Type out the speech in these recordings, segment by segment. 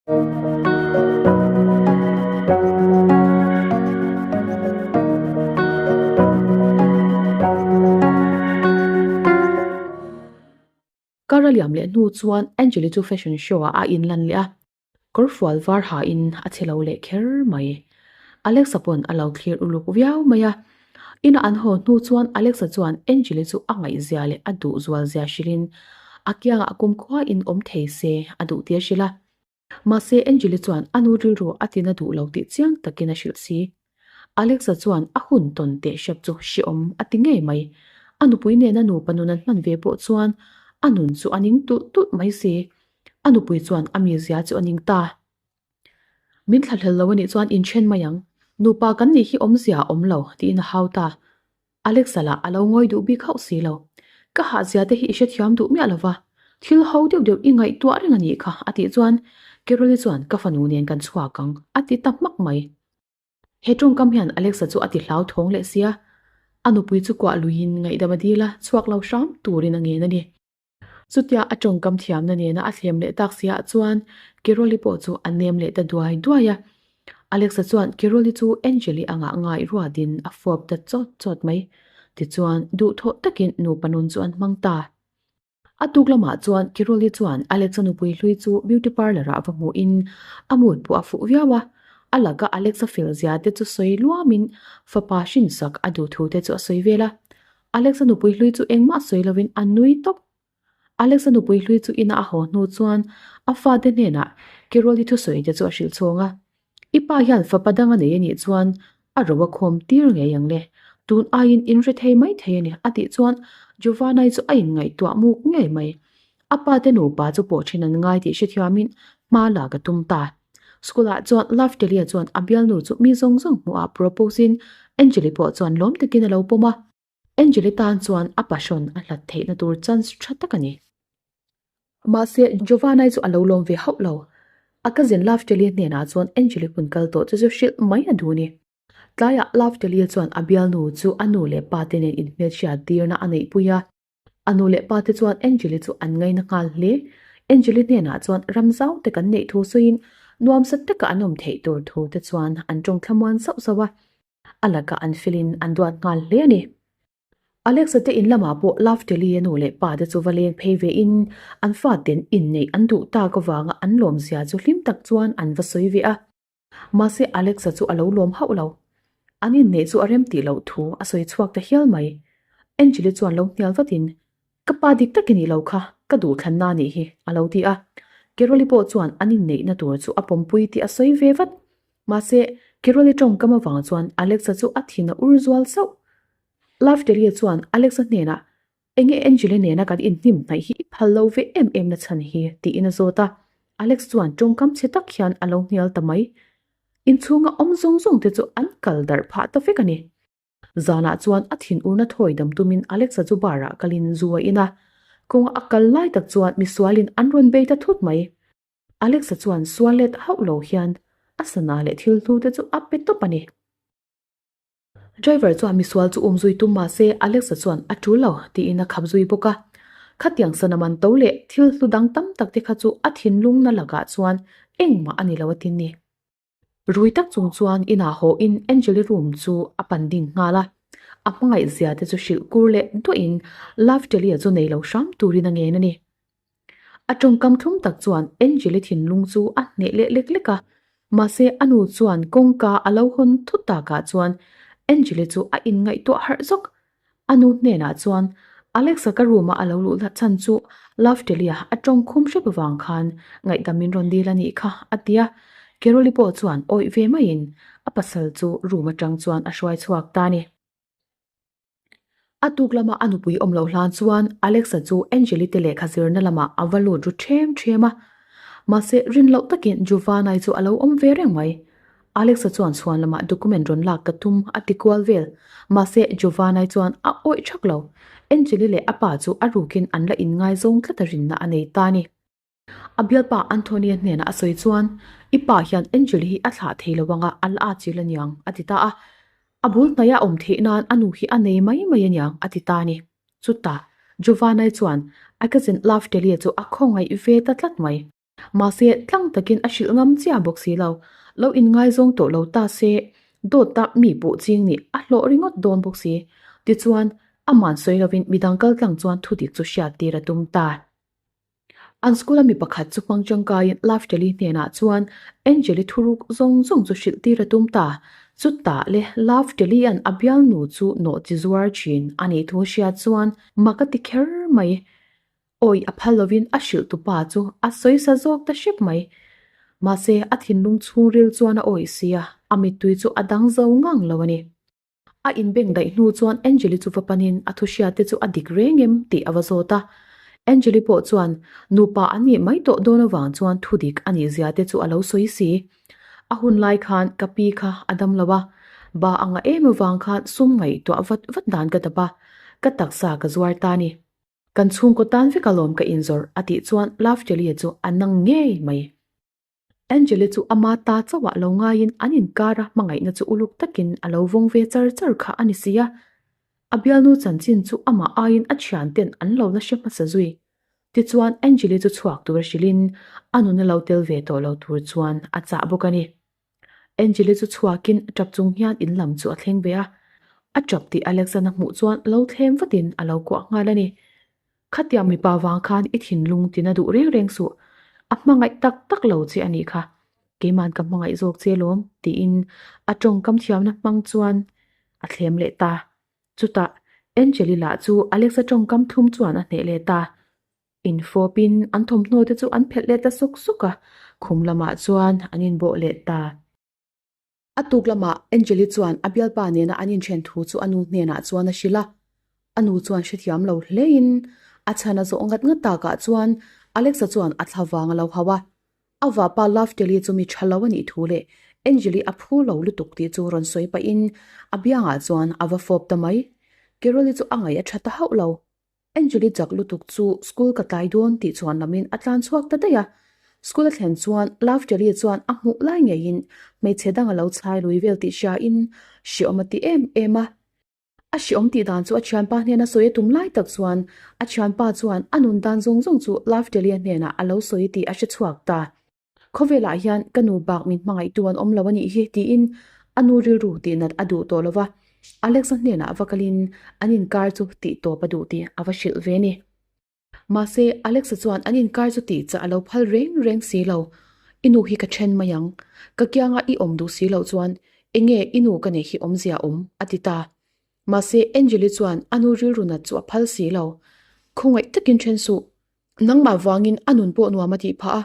Kar a liam leh hnu chuan Angeli chu fashion show ah a inlan leh a, kawrfual var ha in a che lo leh kher mai. Alexa pawn a lo thlir uluk viau mai a, ina an haw hnu chuan Alexa chuan Angeli chu a ngaihzia leh a duh zual zia hrilhin a kiangah kumkhua in awm thei se a duh tir hrilh a. Mahse Angeli chuan a nu rilru a tina duh lo tih chiang takin a hrilh si. Alexa chuan a hun tawn teh hrep chu hreawm a ti ngei mai. A nupui nena nupa nun an hman ve pawh chuan a nun chu a ning tulh tulh mai si. A nupui chuan a mizia chu a ning ta. Min thlahlel lo a nih chuan inthen mai ang. Nupa kan nih hi awmzia a awm lo tiin a hau ta. Alexa lah a lo ngawi duh bik hauh si lo. Ka hahzia te hi i hrethiam duh miah lo va, thil ho deuh deuh i ngaihtuah reng a nih kha a tih chuan Carol-i chuan ka fanu nen kan chhuak ang a ti ta hmak mai. He tawngkam hian Alexa chu a ti hlauthawng leh sia, a nupui chu kuah luiin ngaihdam a dil a, chhuak lo hram turin a ngen a ni. Chutia a tawngkam thiamna nena a thlem leh tak siah chuan Carol-i pawh chu a nem leh ta duai duai a. Alexa chuan Carol-i chu Angel-i angah ngai ruatin a fuap ta chawt chawt mai. Tichuan, duhthawh takin nupa nun chu an hmang ta. A tuk lamah chuan Carol-i chuan Alexa nupui hlui chu beauty parlour-ah va hmuhin a mood pawh a fuh viau a. A laka Alexa fel zia te chu sawi luamin fapa hrinsak a duh thu te chu a sawi vel a. Alexa nupui hlui chu engmah sawi lovin a nui tawp. Alexa nupui hlui chu ina a haw hnu chuan a fate hnenah Carol-i thusawi te chu a hrilh chhawng a. I pa hian fapa dang a nei a nih chuan a ro a khawm tir ngei ang le. Tun aiin in hre thei mai thei a ni a tih chuan Giovanna-i chu a inngaihtuah muk ngei mai. A pa te nupa chu pawh thin an ngai tih hrethiamin hma lak a tum ta. School ah chuan Laftelia chuan a bialnu chu mi zawng zawng hmuh ah propose in Angeli pawh chuan lawm takin a lo pawm a. Angeli tan chuan a passion a hlat theihna tur chance tha tak a ni. Mahse Giovanna chu a lo lawm ve hauh lo. A cousin Laftelia hnenah chuan Angeli hun kal tawh chu chu hrilh mai a duh a ni. Tlaiah Laftelia chuan a bialnu chu a nu leh pa te nen inhmelhriat tirna a neihpui a. A nu leh pa te chuan Angeli chu an ngaina nghal hle. Angeli hnenah chuan ram zau te kan neih thu sawiin nuamsa taka an awm theih tur thu te chuan an tawng thlamuan sauh sauh a. A lakah an felin an duat nghal hle a ni. Alexa te in lamah pawh Laftelli a nu leh pa te chu va leng phei ve in an faten inneih an duh tak avanga an lawmzia chu hlim tak chuan an va sawi ve a. Mahse Alexa chu a lo lawm hauh lo. An inneih chu a rem tih loh thu a sawi chhuak ta hial mai. Angeli chuan lo hnial vatin, Ka pa dik tak i nih lo kha, ka duhthlanna a nih hi, a lo ti a. Carol-i pawh chuan an inneihna tur chu a pawmpui tih a sawi ve vat. Mahse, Carol-i tawngkam avang chuan Alexa chu a thin a ur zual sauh. Lafteria chuan Alexa hnenah, Enge Angela nena kan inhnim hnaih hi i phal lo ve em em na chhan hi? tiin a zawt a. Alex chuan tawngkam chhe tak hian a lo hnial ta mai. Inchhunga awm zawng zawng te chu an kal darh phah ta vek a ni. Zanah chuan a thin urna thawi dam tumin Alexa chu bar ah kalin zu a in a. Kawnga a kal lai tak chuan misualin an rawn bei ta thut mai. Alexa chuan sual let hauh lo hian a sana leh thil hnu te chu a pe tawp a ni. Driver chuan misual chu um zui tum mahse Alexa chuan a tul lo tiin a khap zui bawk a. Khatiang sana man to leh thil hlu dang tam tak te kha chu a thinlungna lakah chuan engmah a ni lo a tin ni. Rui tak chung chuan inah haw in Angeli room chu a pan ding nghal a. A hmangaih zia te chu hrilh kur leh duahin Love Telia chu nei lo hram turin a ngen a ni. A tawngkam thlum tak chuan Angeli thinlung chu a hneh leh lek lek a, mahse a nu chuan kawngka a lo hawn thut takah chuan Angeli chu a inngaihtuah harh zawk. A nu hnenah chuan Alexa ka room a a lo luh chhan chu Laftelia a tawngkhum hrep avang khan ngaihdam min rawn dil a nih kha a ti a, Carol-i pawh chuan awih ve maiin a pasal chu room atang chuan a hruai chhuak ta a ni. A tuk lama a nupui awm loh hlan chuan Alexa chu Angeli te lehkha zirna lamah a va lut ru ṭhem ṭhem a. Mahse, rin loh takin Giovanna-i chu a lo awm ve reng mai. Alexa chuan chhuan lamah document rawn lak ka tum a ti kual vel. Mahse, Giovanna-i chuan a awih ṭhak lo. Angeli leh a pa chu a rukin an la inngaizawng tlat a rinna a nei ta a ni. A bialpa Anthony-a hnenah a sawi chuan, I pa hian Angel hi a thlah thei lo anga a la a chil aniang, a ti ta a. A bul hnaih a awm theih nan a nu hi a nei mai mai aniang, a ti ta a ni. Chutah, Giovanna-i chuan a cousin Laftelia chu a khawngaih ve ta tlat mai. Mahse, tlang takin a hrilh ngam chiah bawk si lo. Lo inngaizawng tawh lo ta se, dawta mi pawh ching nih a hlawh ringawt dawn bawk si. Tichuan, aman sawi lovin midang kal tlang chuan thudik chu hriat tir a tum ta. An school a mi pakhat chu hmang tangkaiin Laftelli hnenah chuan Angeli thuruk zawng zawng chu hrilh tir a tum ta. Chutah le Laftelli-a'n a bialnu chu nawh chi zuar thin a nih thu hriat chuan mak a ti kher mai. Awi a phal lovin a hrilh tu pa chu a sawi sa zawk ta hrep mai. Mahse a thinlung chhungril chuan a awih si a, a mittui chu a dang zo ngang lo a ni. A inbeng daih hnu chuan Angeli chu va panin a thuhriat te chu a dik reng em tih a va zawt a. Angeli pawh chuan nupa an nih mai tawh dawn avang chuan thu dik a nih zia te chu a lo sawi si. A hun lai khan ka pi kha a dam lo a, ba anga em avang khan sum ngaihtuah vat vat dan ka dap a, ka taksa ka zuar ta ni. Kan chhungkaw tan vek alawm ka inzawrh a tih chuan Laftelia chu a nang ngei mai. Angeli chu ama ta chauhah lo ngaiin an inkara hmangaihna chu uluk takin a lo vawng ve char char kha a ni si a. A bialnu chanchin chu amah aiin a thianten an lo la hre hmasa zui. Tichuan Angeli chu chhuak tura hrilhin a nuna lo tel ve tawh lo tur chuan a chah bawk a ni. Angeli chu chhuakin tap chung hian in lam chu a thleng ve a. A tap tih Alexana hmuh chuan lo thlem vatin a lo kuah nghal a ni. Khatiang mipa vang khan i thinlung tina duh reng reng suh. A hmangaih tak tak lo che a nih kha. Keiman ka hmangaih zawk che lawm tiin a tawngkam thiamna hmang chuan a thlem leh ta. Chutah Angeli lah chu Alexa tawngkam thlum chuan a hneh leh ta. Infawpin an thawmhnaw te chu an phelh leh ta suk suk a, khum lamah chuan an inbawh leh ta. A tuk lamah Angeli chuan a bialpa nena an inthen thu chu a nu hnenah chuan a hrilh a. A nu chuan hrethiam lo hlein a chhan a zawh ngat ngat takah chuan Alexa chuan a thla vang a lo hauh a. A vapa Lovetelli chu mi tha lo a nih thu leh Angeli a phu lo lutuk tih chu rawn sawi pahin a biangah chuan a va fawp ta mai. Carol-i chu a ngaih a tha ta hauh lo. Angeli chak lutuk chu school ka tlai dawn tih chuan lamin a tlan chhuak ta daih a. School a thlen chuan Love Telly chuan a hmuh lai ngeiin hmeichhe dang a lo chhai lui vel tih hriain hriawm a ti em em a. A hriawm tih dan chu a thianpa hnena sawi a tum lai tak chuan a thianpa chuan a nun dan zawng zawng chu Love Telly hnenah a lo sawi tih a hre chhuak ta. Khawvelah hian ka nu bak min hmangaihtu an awm lo a nih hi tiin a nu rilru tihnat a duh tawh lo va, Alex-a hnenah va kalin an inkar chu tih tawp a duh tih a va hrilh ve a ni. Mahse, Alex-a chuan an inkar chu tih chah a lo phal reng reng si lo. I nu hi ka then mai ang. Ka kianga i awm duh si loh chuan enge i nu ka neih hi awmzia awm a ti ta. Mahse, Angeli chuan a nu rilru nat chu a phal si lo. Khawngaih takin then suh. Nangmah vangin a nun pawh nuam a tih phah a,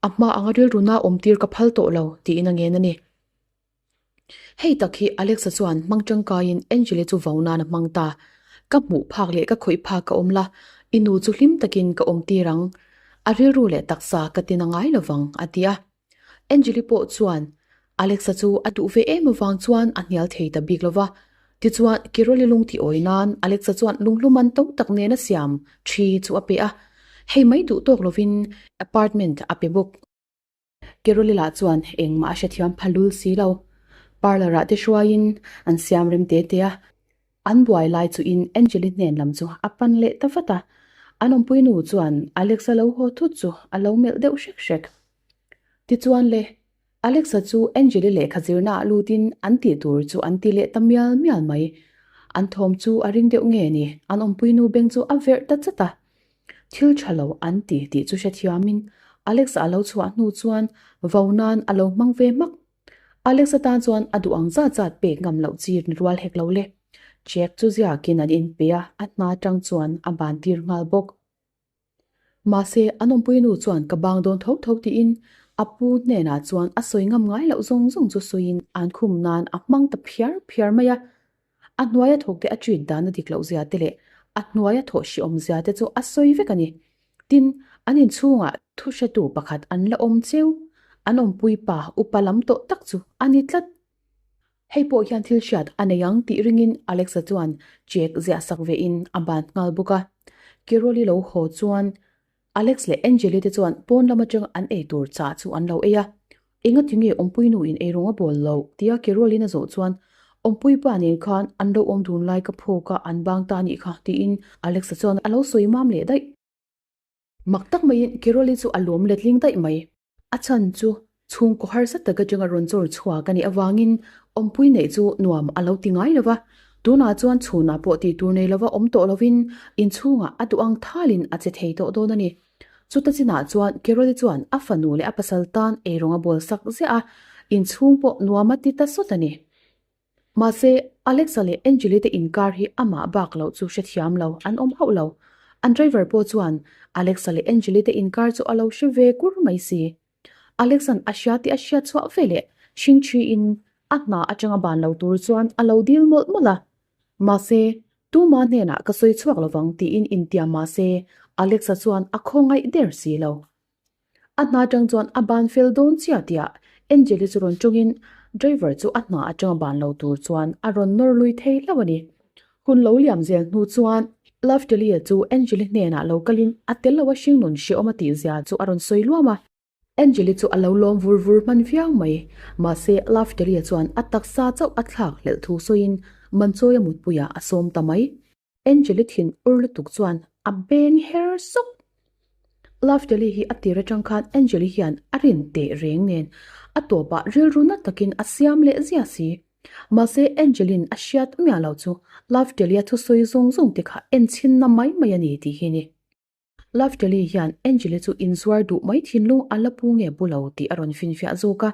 a hma anga rilru na awm tir ka phal tawh lo tiin a ngen a ni. Hei tak hi Alexa chuan hmang tangkaiin Angeli chu vau nan a hmang ta. Ka hmuh phak leh ka khawih phak ka awm la, i nu chu hlim takin ka awm tir ang. A rilru leh taksa ka tina ngai lovang a ti a. Angeli pawh chuan Alexa chu a duh ve em avang chuan a hnial thei ta bik lova. Tichuan, Kiroli lung tih awi nan Alexa chuan lunghlu man to tak nena siam thi chu a pe a. Hei mai duh tawk lovin apartment a pe bawk. Kiroli lah chuan engmah a hrethiam pha lul si lo. Parlour ah te hruaiin an siam rem te te a. An buai lai chuin Angeli hnen lam chu a pan leh ta vat a. An awmpui nu chuan Alexa lo haw thut chu a lo melh deuh hrek hrek. Tichuan le, Alexa chu Angeli lehkha zirna ah lutin an tih tur chu an ti leh ta mial mial mai. An thawm chu a ring deuh nge ni, an awmpui nu beng chu a verh ta chat a. Thil tha lo an ti tih chu hrethiamin Alexa a lo chhuah hnu chuan vo nan a lo hmang ve hmak. Alexa tan chuan a duh ang zat zat pek ngam loh chi ni rual hek lo le. Jack chu ziakin an inpe a, a hna tang chuan a ban tir nghal bawk. Mahse, an awmpui nu chuan ka bang dawn tho tho tiin a pu hnenah chuan a sawi ngam ngai loh zawng zawng chu sawiin an khum nan a hmang ta phiar phiar mai a. A hnuaia thawk te a treat dan a dik loh zia te leh a hnuaia thawh hriawm zia te chu a sawi vek a ni. Tin, an inchhungah thu hretu pakhat an la awm cheu. An awmpui pa upa lam tawh tak chu a ni tlat. Hei pawh hian thil hriat a nei ang tih ringin Alexa chuan check ziah sak vein a ban nghal bawk a. Carol-i lo haw chuan Alex leh Angeli te chuan pawn lam atang an ei tur chah chu an lo ei a. Engati nge awmpui nu in eirawng a bawl loh? tia Carol-in a zawh chuan Awmpui pa nen khan an lo awm dun lai ka phawk a an bang ta nih kha tiin Alexa chuan a lo sawi mam leh daih. Mak tak maiin Carol-i chu a lawm letling daih mai. A chhan chu chhungkaw harsa tak atanga rawn chawr chhuak a nih avangin awmpui neih chu nuam a lo ti ngai lo va. Tunah chuan chhunah pawh tih tur nei lova awm tawh lovin inchhungah a duh ang thalin a che thei tawh dawn a ni. Chuta chinah chuan Carol-i chuan a fanu leh a pasal tan eirawng a bawl sak ziah a, inchhung pawh nuam a ti ta sawt a ni. Mahse, Alexa leh Angeli te inkar hi amah bak loh chu hrethiam lo an awm hauh lo. An driver pawh chuan Alexa leh Angeli te inkar chu a lo hre ve kur mai si. Alexa'n a hria tih a hriat chhuah ve leh Chhingchhiin a hna atanga ban lo tur chuan a lo dil mawlh mawlh a. Mahse, tuma hnenah ka sawi chhuak lovang tiin intiam mahse Alexa chuan a khawngaih der si lo. A hna atang chuan a ban fel dawn chiah tihah Angeli chu rawn tawngin driver chu a hna atanga ban lo tur chuan a rawn nawr lui thei hlauh a ni. Hun lo liam zel hnu chuan Laftelia chu Angeli hnenah lo kalin a tel lo a hringnun hrehawm a tih zia chu a rawn sawi luam a. Angeli chu a lo lawm vur vur hman viau mai. Mahse Laftelia chuan a taksa chauh a thlak hlelh thu sawiin Manchawia mutpuiah a sawm ta mai. Angeli thin ur lutuk chuan a beng her sawk. Laftelia hi a tir atang khan Angeli hian a rin teh reng nen a tawpah rilru na takin a siam leh zia si. Mahse Angelin a hriat miah lo chu Laftelia thusawi zawng zawng te kha enchhinna mai mai a ni tih hi ni. Laftelia hian Angeli chu inzuar duh mai thinlung a la pu nge bu lo tih a rawn finfiah zawk a.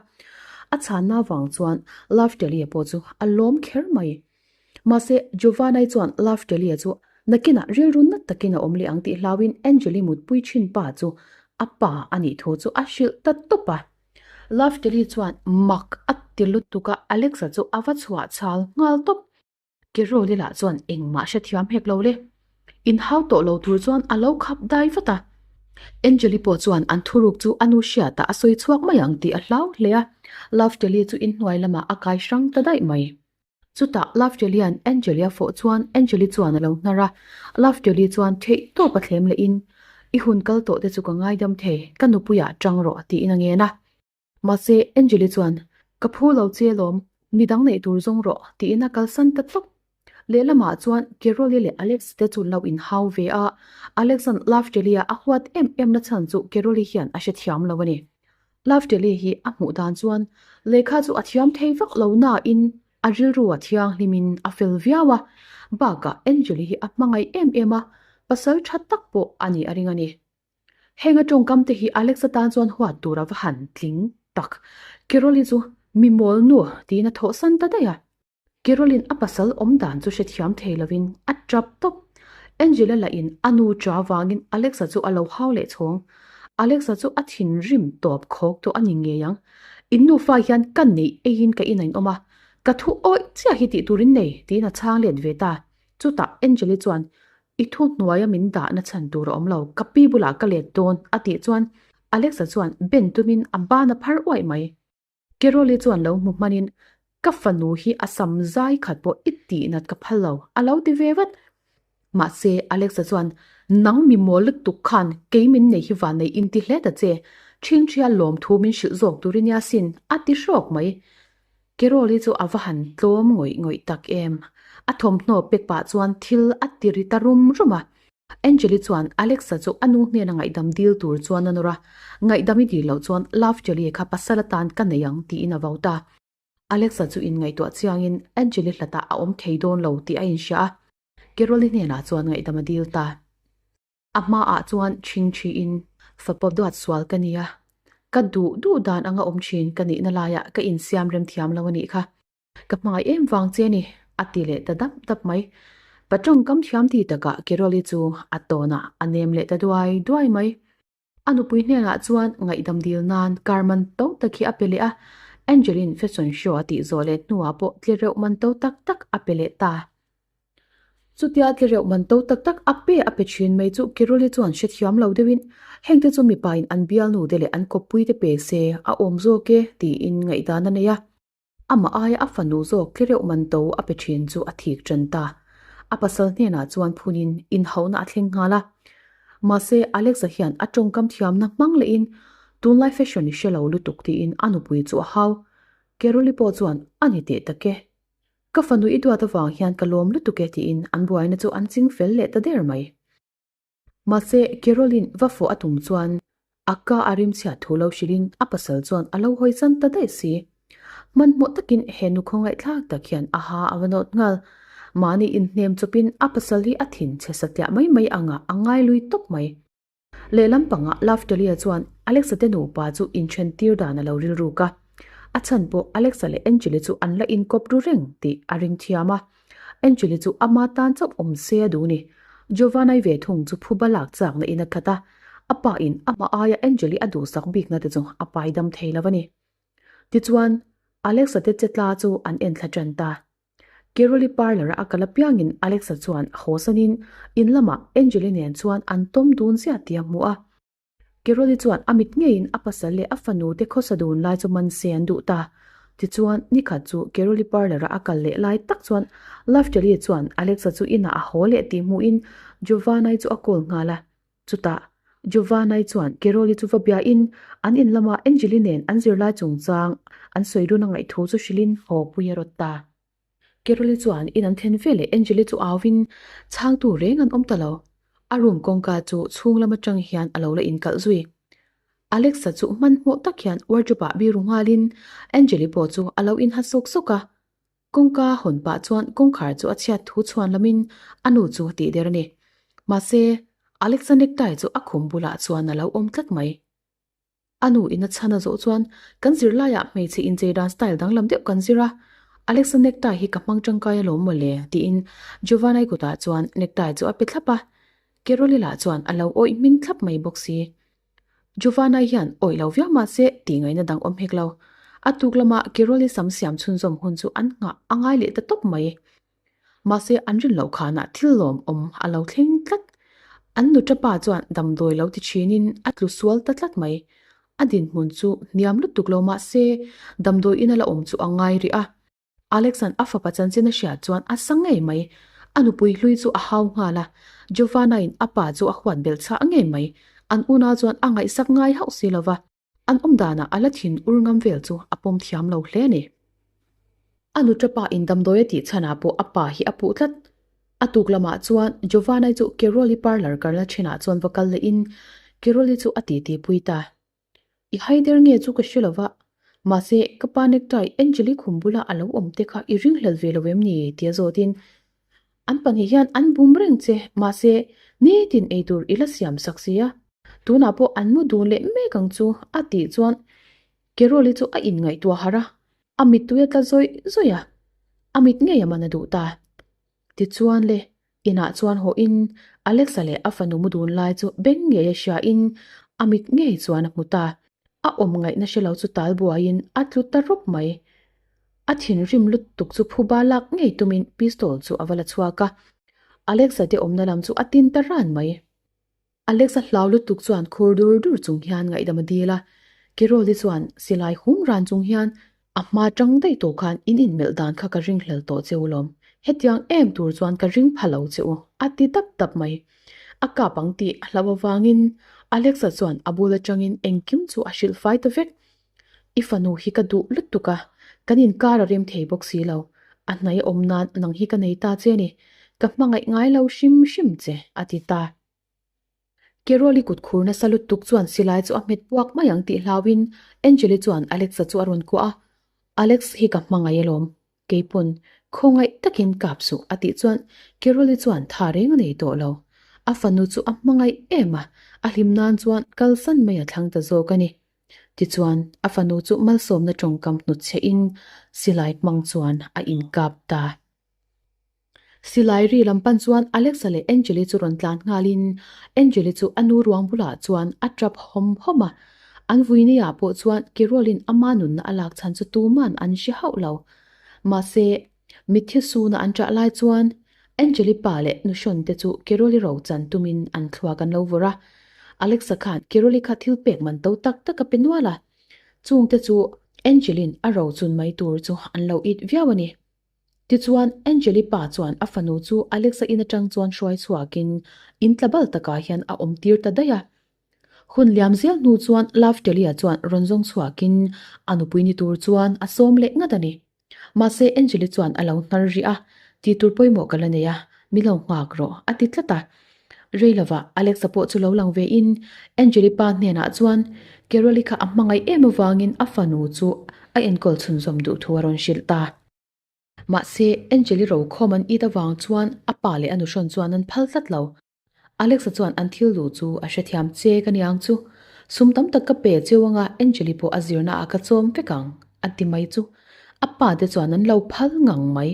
A chhanna vang chuan Laftelia pawh chu a lawm kher mai. Mahse Giovanni chuan Laftelia chu nakinah rilru na takin a awm leh ang tih hlauin Angeli mutpui thin pa chu a pa a nih thu chu a hrilh ta tawp a. Laftelli chuan mak a ti lutuk a, Alexa chu a va chhuah chhal nghal tawp. Carol-i lah chuan engmah hrethiam hek lo le. Inhau tawh lo tur chuan a lo khap dai vat a. Angeli pawh chuan an thuruk chu a nu hriatah a sawi chhuak mai ang tih a hlau hle a, Laftelli chu inhnuai lamah a kai hrang ta daih mai. Chutah Laftellia'n Angeli a fawh chuan Angeli chuan a lo hnar a, Laftelli chuan theih tawp a thlem lehin, I hun kal tawh te chu ka ngaidam thei, ka nupuiah tang rawh tiin a ngen a. Mahse Angeli chuan, Ka phu lo che lawm, midang neih tur zawng rawh tiin a kalsan ta tawp. Lehlamah chuan Carol-i leh Alex te chu lo inhau ve a, Alex-a'n Laftelli-a a huat em em na chhan chu Carol-i hian a hrethiam lo a ni. Laftelli hi a hmuh dan chuan lehkha chu a thiam thei vak lo nain a rilru a thianghlimin a fel viau a, bakah Angeli hi a hmangaih em em a, pasal tha tak pawh a nih a ring a ni. Heng a tawngkam te hi Alex atan chuan huat tur a va han tling tak. Carol-i chu mi mawl nu tiin a thawhsan ta daih a. Carolyn a pasal awm dan chu hrethiam thei lovin a tap tawp. Angela lahin a nu cha vangin Alexa chu a lo hau leh chhawng. Alexa chu a thinrim tawp khawk tawh a ni ngei ang. In nufa hian ka neih eiin ka in a inawm a, ka thu awih chiah hi tih turin nei tiin a chhang let ve ta. Chutah Angeli chuan I thu hnuaia min dahna chhan tur a awm lo, ka pi bulah ka let dawn a tih chuan Alexa chuan ben tumin a ban a phar uaih mai. Carol-i chuan lo hmu hmanin, Ka fanu hi a sam zai khat pawh i tih nat ka phal lo, a lo ti ve vat. Mahse, Alexa chuan, Nang mi mawl lutuk khan kei min nei hi van nei inti hle ta che, ṭhingṭhia lawmthu min hrilh zawk tur i nia sin, a ti hrawk mai. Carol-i chu a va han tlawm ngawih ngawih tak em. A thawmhnaw pek pah chuan thil a ti ri ta rum rum a. Angeli chuan Alexa chu a nu hnena ngaihdam dil tur chuan a nawr a, Ngaihdam i dil loh chuan Love Jelly kha pasal atan ka nei ang tiin a vau ta. Alexa chu inngaihtuah chiangin Angeli hlatah a awm thei dawn lo tih a inhria a, Carol-i hnenah chuan ngaihdam a dil ta. A hmaah chuan chhingchhiin, Fapa duat sual ka nia, ka duh duh dan anga awm thin ka nihna laiah ka insiam rem thiam lo a nih kha. Ka hmangaih em vang che ni, a ti leh ta dap dap mai. Pa tawngkam thiam ti takah Carol-i chu a tawnah a nem leh ta duai duai mai. A nupui hnenah chuan ngaihdam dil nan car man to tak hi a pe leh a, Angeline fashion show a tih zawh leh hnuah pawh tlereuh man to tak tak a pe leh ta. Chutia tlereuh man to tak tak a pe a pe thin mai chu Carol-i chuan hrethiam lo deuhin, Hengte chu mipain an bialnu te leh an kawppui te pe se a awm zawk e, tiin ngaihdan a nei a. Amah aia a fanu zawk tlereuh man to a pe thin chu a thik tan ta. A pasal hnenah chuan phunin inhauhna a thleng nghal a. Mahse, Alexa hian a tawngkam thiamna hmang lehin tunlai fashion i hre lo lutuk tiin a nupui chu a hau. Carol-i pawh chuan a ni teh tak e. Ka fanu i duat avang hian ka lawm lutuk e tiin an buaina chu an ching fel leh ta der mai. Mahse, Carolyn va fawh a tum chuan a ka a rimchhiat thu lo hrilhin a pasal chuan a lo hawi chan ta daih si. Hmanhmawh takin he nu khawngaihthlak tak hian a ha a va nawt nghal. Mahni inhnem chawpin a pasal hi a thin chhe satliah mai mai angah a ngai lui tawp mai. Lehlam pangah Laftalia chuan Alexa te nupa chu inthen tir dan a lo rilruk a. A chhan pawh Alexa leh Angeli chu an la inkawp ru reng tih a ring thiam a. Angeli chu ama tan chauh awm se a duh ni. Giovanna-i ve thung chu phuba lak chakna in a khat a, a pa in amah aia Angeli a duhsak bikna te chu a pai dam thei lo a ni. Tichuan, Alexa te chetla chu an enthla tan ta. Carol-i parlour-a a kal apiangin Alexa chuan a haw sanin in lamah Angeli nen chuan an tawm dun ziah tih a hmu a. Carol-i chuan a mit ngeiin a pasal leh a fanu te khawsa dun lai chu man se an duh ta. Tichuan, nikhat chu Carol-i parlour-a a kal leh lai tak chuan Laftelli chuan Alexa chu inah a haw leh tih hmuhin Giovanna-i chu a call nghal a. Chutah, Giovanna-i chuan Carol-i chu va biain an in lama Angeli nen an zirlai chungchang an sawi dun a ngaihthu chu hrilhin haw pui a rawt ta. Carol-i chuan in an thlen veleh Angeli chu auvin chhangtu reng an awm ta lo. A room kawngka chu chhung lam atang hian a lo la inkalh zui. Alexa chu hmanhmawh tak hian wardrobe-ah biru nghalin Angeli pawh chu a lo inha sawk sawk a. Kawngka hawn pah chuan kawngkhar chu a chhiat thu chhuan lamin a nu chu a tih der a ni. Mahse, Alexa necktie chu a khum bulah chuan a lo awm tlat mai. A nu in a chhan a zawh chuan kan zirlaiah hmeichhe inchei dan style danglam deuh kan zir a, Alexa necktie hi ka hmang tangkai alawm mawle tiin Giovanna-i kutah chuan necktie chu a pe thlap a, Carol-i lah chuan a lo awih hming thlap mai bawk si. Giovanna-i hian awih lo viau mah se tih ngaihna dang awm hek lo. A tuk lamah Carol-i sam siam chhunzawm hun chu an nghah a ngai leh ta tawp mai. Mahse, an rin loh khanah thil lawm awm a lo thleng tlat. An nuṭa pa chuan damdawi lo ti ṭhinin a tlu sual ta tlat mai. A dinhmun chu hniam lutuk lo mah se, damdawi ina la awm chu a ngai rih a. Alex-a'n a fapa chanchin a hriat chuan a sa ngei mai. A nupui hlui chu a hau nghal a, Giovanna-in a pa chu a huat belh chhah ngei mai. An unau chuan a ngaihsak ngai hauh si lo va. An awm danah a la thin ur ngam vel chu a pawm thiam lo hle a ni. A nuṭa pa in damdawi a tih chhanah pawh a pa hi a puh tlat. A tuk lamah chuan Giovanna-i chu Carol-i parlour karna ṭhinah chuan va kal lehin Carol-i chu a titi pui ta. I haider nge chu ka hre lo va, mahse ka pa necktie Angel-i khum bula a lo awm te kha i ringhlel ve lo em ni? tia zawtin An pahnih hian an bum reng che, mahse nitin eitur i la siam sak si a. Tunah pawh an mu dun leh mek ang chu a tih chuan Carol-i chu a inngaihtuah harh a, a mittui a tla zawih zawih a, a mit ngei a man a duh ta. Tichuan le, inah chuan hawhin Alexa leh a fanu mu dun lai chu beng ngei a hriain a mit ngei chuan a hmu ta. A awm ngaihna hre lo chu tal buaiin a tlu ta rawp mai. A thinrim lutuk chu phuba lak ngei tumin pistol chu a va la chhuak a, Alexa te awmna lam chu a tin ta ran mai. Alexa hlau lutuk chuan khur dur dur chung hian ngaihdam a dil a, Carol-i chuan silai hum ran chung hian a hma tang daih tawh khan in inmelh dan kha ka ringhlel tawh che u lawm, hetiang em tur chuan ka ring pha lo che u, a ti dap dap mai. A kap ang tih a hlauh avangin Alexa chuan a bul atangin engkim chu a hrilh fai ta vek. I fanu hi ka duh lutuk a, kan inkar a rem thei bawk si lo. A hnai awm nan nang hi ka nei ta che ni. Ka hmangaih ngai lo hrim hrim che, a ti ta. Carol-i kut khur nasa lutuk chuan silai chu a hmet puak mai ang tih hlauhin Angel-i chuan Alex-a chu a rawn kuah a, Alex hi ka hmangaih alawm, keipawn khawngaih takin kap suh a tih chuan Carol-i chuan tha reng a nei tawh lo. A fanu chu a hmangaih em a, a hlim nan chuan kalsan mai a thlang ta zawk a ni. Tichuan, a fanu chu malsawmna tawngkam hnutchhehin silai hmang chuan a inkap ta. Silai ri lam pan chuan Alexa leh Angeli chu rawn tlan nghalin Angeli chu a nu ruang bulah chuan a tap hawm hawm a. An vuiniah pawh chuan Carol-in ama nunna a lak chhan chu tuman an hre hauh lo. Mahse, mitthi suna an ṭah lai chuan Angeli pa leh nuhrawn te chu Carol-i ro chan tumin an thluak an lo vawrh a. Alexa khan Carol-i kha thil pek man to tak tak a pe nual a. Chungte chu Angeli'n a ro chun mai tur chu an lo it viau a ni. Tichuan, Angeli pa chuan a fanu chu Alexa in atang chuan hruai chhuakin in tla bal takah hian a awm tir ta daih a. Hun liam zel hnu chuan Laftelia chuan rawn zawng chhuakin a nupui ni tur chuan a sawm leh ngat a ni. Mahse, Angeli chuan a lo hnar rih a, Tih tur pawimawh ka la nei a, mi lo nghak rawh, a ti tlat a. Rei lovah Alex-a pawh chu lo lang ve in Angeli pa hnenah chuan Carol-i kha a hmangaih em avangin a fanu chu a enkawl chhunzawm duh thu a rawn hrilh ta. Mahse, Angeli rokhawm an it avang chuan a pa leh a nuhrawn chuan an phal tlat lo. Alex-a chuan an thil duh chu a hrethiam che ka niang chu. Sum tam tak ka pe cheu anga Angeli pawh a zirna ah ka chawm vek ang, a ti mai chu. A pa te chuan an lo phal ngang mai.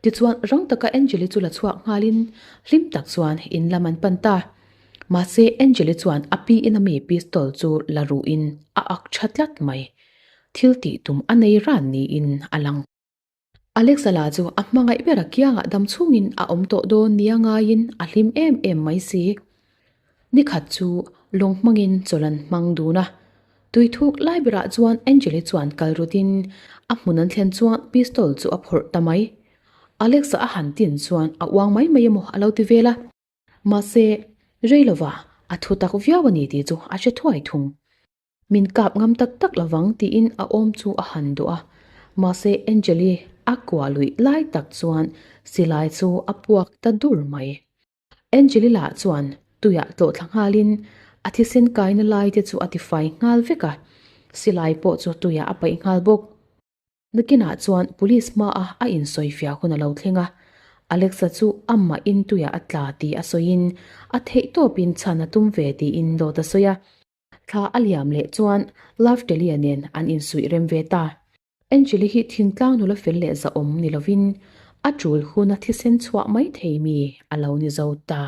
Tichuan rang taka Angeli chu la chhuak nghalin hlim tak chuan in lam an pan ta. Mahse Angeli chuan a pi in ami pistol chu la ruhin a ak tha tlat mai. Thil tih tum a nei ran niin a lang. Alexa la chu a hmangaih ber a kiangah dam chhungin a awm tawh dawn nia ngaiin a hlim em em mai si. Nikhat chu lawng hmangin chawlh an hmang dun a. Tui thuk lai berah chuan Angeli chuan kal rutin a hmun an thlen chuan pistol chu a phawrh ta mai. Alexa a han tin chuan a uang mai mai emaw a lo ti vel a. Mahse, rei lova a thu tak viau a ni tih chu a hre thuai thung. Min kap ngam tak tak lovang tiin a awm chu a han duh a, mahse Angeli a kuah luih lai tak chuan silai chu a puak ta dur mai. Angeli lah chuan tuiah tlawh thla nghalin a thisen kaina lai te chu a tifai nghal vek a, silai pawh chu tuiah a paih nghal bawk. Nakinah chuan police hmaah a insawifiah hun a lo thleng a, Alexa chu amah in tuiah a tla tih a sawiin a theihtawpin chhan a tum ve tiin dawt a sawi a. Thla a liam leh chuan Love Telia nen an insuih rem ve ta. Angeli hi thingtlang nula fel leh zahawm ni lovin a tul huna thisen chhuah mai thei mi a lo ni zo ta.